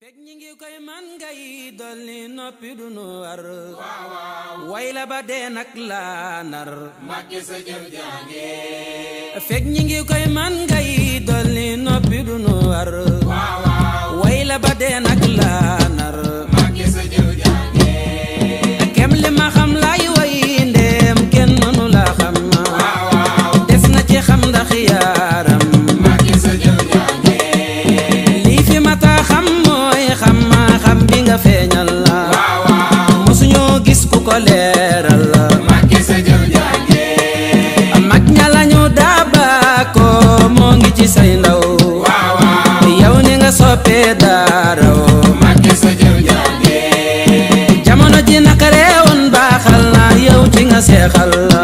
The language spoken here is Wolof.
peg ñi ngi koy man ngay dolli noppi dunu war way la ba dee nag la nar Mbàkke sa jëf jaange peg ñi ngi koy man ngay dolli noppi dunu war way la ba dee nag la nar Mbàkke sa jëf jaange kem li ma xam lay way ndeem kenn mënu la xam des na ci xam ndax yaaram Mbàkke sa jëf jaange lii fi ma taa xam xam bi nga feeñal la mosuñoo gis ku ko leeral la Mbàkke sa jëf jaange mag ña lañu daaba ko moo ngi ci say ndaw yow ni nga soppee daaraw Mbàkke sa jëf jaange jamono ji naka reewoon baaxal na yow ci nga seexal la